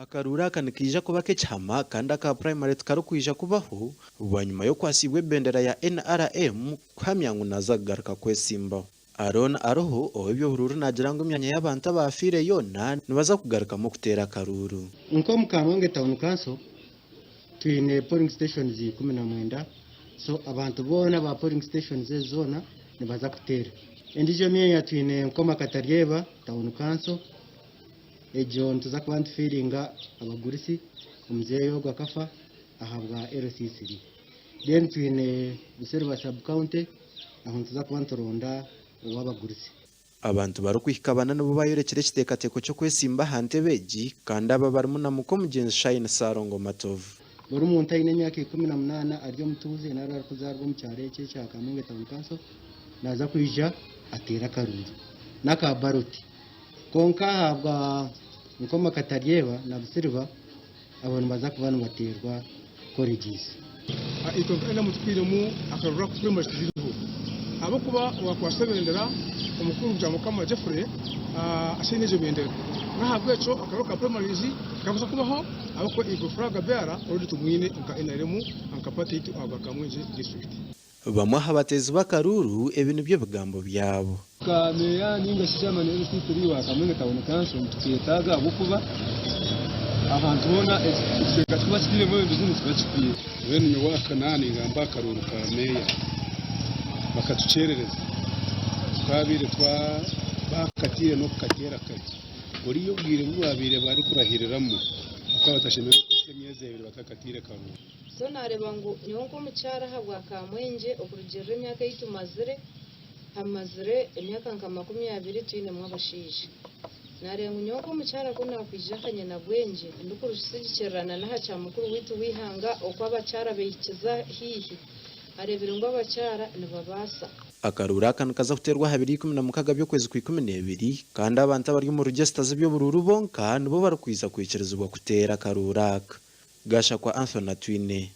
Akaruuru aka nikaija kuba ak'ekihama kandi aka purayimare tikarikwija kubaho bwanyima y'okwasiibwa ebendera ya NRM kuhamya ngu naaza kugaruka kwesimbaho. Aaron Aroho ow'eby'oburuuru naagira ngu emyanya y'abantu abaafiire yoona nibaza kugarukamu okuteera akaruuru. Nk'omu Kamwenge Town Council twine polling stations 19 so abantu boona aba polling stations ezi zoona nibaza kuteera. Endiijo emyanya twine Nkoma Kataryeba Town Council egyo nituza kuba nitufiiringa abagurusi omuzeeyi ogwo akafa ahabwa LC3. Then twine Buseriba Sub County ahu nituza kuba nituronda ow'abagurusi. Abantu barikuhika bana nibo bayorekire ekiteekateeko ky'okwesimba aha ntebe egi kandi aba barimu na muka omugyenzi Shine Ssalongo Matovu. Buri muntu aine emyaka 18 ari omutuuze nari arikuzaarwa omu kyaro eki ekya Kamwenge Town Council naaza kwija ateere akaruuru n'aka ballot. Kwonka ahabwa Nkoma Kataryeba na Busiriba abo nibaza kuba nibateerwa colleges. Itwe nka NRM tukwiremu akaruru aku primary tiziriho ahabw'okuba owakwatsa ebendera omukuru Byamukama Geoffrey akyaine egyo bendera n'ahabw'ekyo akaruru ka primaries tikabaasa kubaho ahabw'okuba itwe flag bearer already tumwine nka NRM nka party yaitu ahabwa Kamwengye district. Bamwe aha bateezi b'akaruuru ebi nibyo bigambo byabo. Nka meeya ninga shi chairman LC3 wa Kamwenge Town Council nitukeetaaga ahabw'okuba ahantu hoona ekicweka kikuba kitairemu ebintu nikiba kifiire. Mbwenu nyowe aka naaba ningamba aha karuuru ka meeya bakatukyerereza tukaabaire baakataire n'okukateera kare. Buriya obwire bu baabaire barikurahiriramu bakaba batashemereire kuhitsya emyezi ebiri batakataire karuuru. So nareeba ngu nyowe nk'omukyara ahabwa Kamwengye okurugiirira emyaka ei tumazire, hamazire emyaka nka 20 twinemu abashaija. Nareeba ngu nyowe nk'omukyara ku nakwija nka nyinabwengye ndikusigikirira n'aha kya mukuru waitu w'eihanga oku abakyara behikiza haihi, areebire ngu abakyara nibabaasa. Akaruuru aka nikaza kuteerwa aha biro 16 by'okwezi kwa 12 kandi abantu abari omu rugyesita z'eby'oburuuru bonka nibo barikwija kwikirizibwa kuteera akaruuru aka. Gashakwa Anthony Atwine.